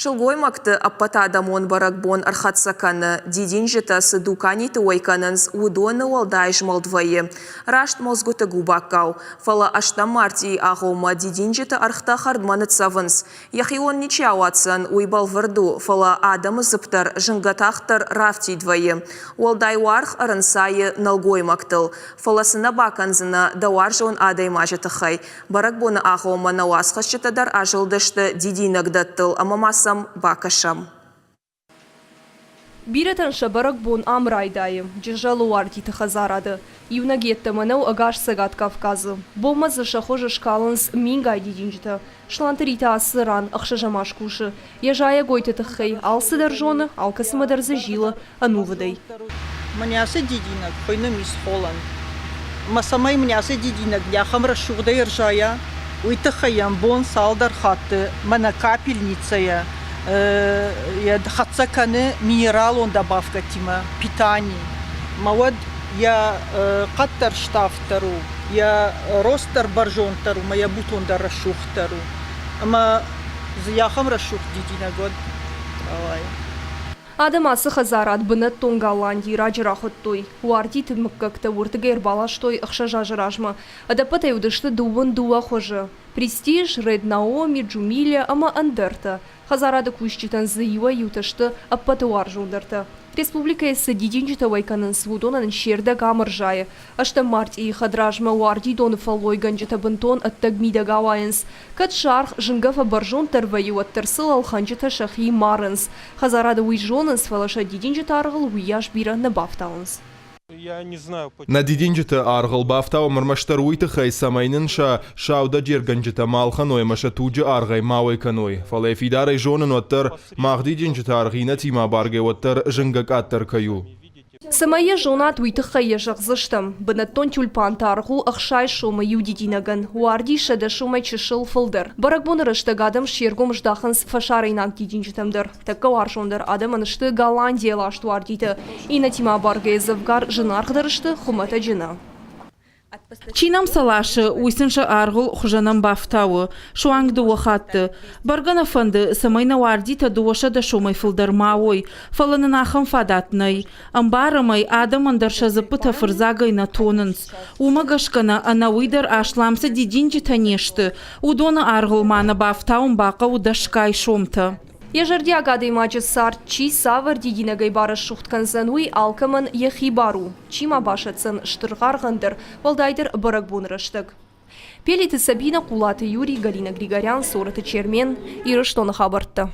Сылгоймӕгты ӕппӕтадӕмон бӕрӕгбон ӕрхӕццӕ кӕны, дидинджытӕ цы дуканиты уӕй кӕнынц, уыдоны уӕлдай змӕлд вӕййы. Раст мӕлдзгуыты губаккау. Фӕлӕ ӕстӕм мартъийы агъоммӕ дидинджыты ӕргътӕ хӕрдмӕ ныццӕвынц. Йӕхион ничи ауадздзӕн, уый бӕлвырд у, фӕлӕ адӕмы дзыпп дӕр зынгӕ тагъддӕр рафтид вӕййы. Уӕлдай уаргъ ӕрынцайы нӕлгоймӕгтыл. Фӕлӕ цы нӕ бакӕндзынӕ дӕ уарзон адӕймаджы тыххӕй? Бӕрӕгбоны агъоммӕ нӕ уацхӕсджытӕ дӕр азылдысты дидинӕгдӕттыл ӕмӕ ма сӕм бакӕсӕм. Бирӕтӕн сӕ бӕрӕгбон ам райдайы, Джызӕлы уардиты хӕдзарады. Иунӕг йеддӕмӕ нӕу ӕгас Цӕгат Кавказы. Бонмӕ дзы сӕ хуыз скалынц мингай дидинджытӕ. Сланты Ритӕ ацы ран ӕхсӕзӕм аз кусы. Йӕ зайӕгойты тыххӕй алцыдӕр зоны, алкӕцымӕ дӕр дзы зилы ӕнувыдӕй. Мӕнӕ ацы дидинӕг хуыйны Мисс Холланд. Ӕмӕ цӕмӕй мын ацы дидинӕг ахӕм рӕсугъдӕй ӕрзайа, уый тыххӕй йӕм бон цалдӕр хатты мӕнӕ капельницӕйӕ йӕ хӕццӕ кӕны минералон добавкӕтимӕ, питани. Ӕмӕ уӕд йӕ хъӕд дӕр ставддӕр у, йӕ рост дӕр бӕрзонддӕр у ӕмӕ йӕ бутон дӕр рӕсугъддӕр у. Ӕмӕ дзы ахӕм рӕсугъд дидинӕг уӕд рауайы. Адӕм ацы хӕдзарад бынӕттон Голландийы раджы рахуыдтой. Уардиты мыггӕгтӕ уырдыгӕй ӕрбаластой ӕхсӕз азы размӕ. Ӕдӕппӕтӕй уыдысты дыууын дыууӕ хуызы: Престиж, Ред Наоми, Джумилия ӕмӕ ӕндӕртӕ. Хӕдзарады кусджытӕн дзы иуӕй-иутӕ сты ӕппӕты уарзондӕртӕ. Республикӕйы цы дидинджытӕ уӕй кӕнынц, уыдонӕн се рдӕг ам ӕрзайы. Ӕстӕм мартъийы хӕдразмӕ уардидоны фӕллойгӕнджытӕ бынтон ӕддӕг-мидӕг ауайынц. Кӕд сӕ аргъ зынгӕ фӕбӕрзонддӕр вӕййы, уӕддӕр сыл ӕлхӕнджытӕ сӕхи марынц. Хӕдзарады уый зонынц, фӕлӕ сӕ дидинджыты аргъыл уыйас бирӕ нӕ бафтауынц. Нӕ дидинджыты аргъыл бафтауӕм ӕрмӕстдӕр уый тыххӕй, цӕмӕй нын сӕ саудӕджергӕнджытӕ ма ӕлхӕной ӕмӕ сӕ туджы аргъӕй ма уӕй кӕной. Фӕлӕ йӕ фидарӕй зонын уӕддӕр, мах дидинджыты аргъ иннӕтимӕ абаргӕ уӕддӕр зынгӕ къаддӕр кӕй у. Цӕмӕй йӕ зонат, уый тыххӕй йӕ зӕгъдзыстӕм. Бынӕттон тюльпанты аргъ у 60 сомы иу дидинӕгӕн, уарди 100 сомӕй чысыл фылдӕр. Бӕрӕгбоны рӕстӕг адӕм се ргом здахынц фӕсарӕйнаг дидинджытӕм дӕр. Тӕккӕ уарзондӕр адӕмӕн сты Голландийӕ ласт уардитӕ. Иннӕтимӕ абаргӕйӕ дзӕвгар зынаргъдӕр сты, хуымӕтӕджы нӕ. Чи нӕм сӕ ласы, уый сын сӕ аргъыл хуызӕнӕн бафтауы, суанг дыууӕ хатты. Бӕргӕ нӕ фӕнды, цӕмӕй нӕ уардитӕ 200 сомӕй фылдӕр ма уой, фӕлӕ нын ахӕм фадат нӕй. Ӕмбарӕм ӕй, адӕмӕн дӕр сӕ дзыппытӕ фырдзагӕй нӕ тонынц. Уымӕ гӕсгӕ нӕ ӕнӕуый дӕр аслам цы дидинджытӕ не сты, уыдоны аргъыл ма нӕ бафтауын бахъӕуы дӕсгай сомтӕ. Йӕ зӕрдиаг адӕймаджы цард чи цавӕр дидинӕгӕй барӕсугъд кӕндзӕн, уый алкӕмӕн йӕхи бар у. Чи ма басӕтдзӕн стыр аргъӕн дӕр, уӕлдайдӕр бӕрӕгбоны рӕстӕг. Пелиты Сабинӕ, Хъулаты Юрий, Галина Григорян, Цорӕты Чермен, Ирыстоны хабӕрттӕ.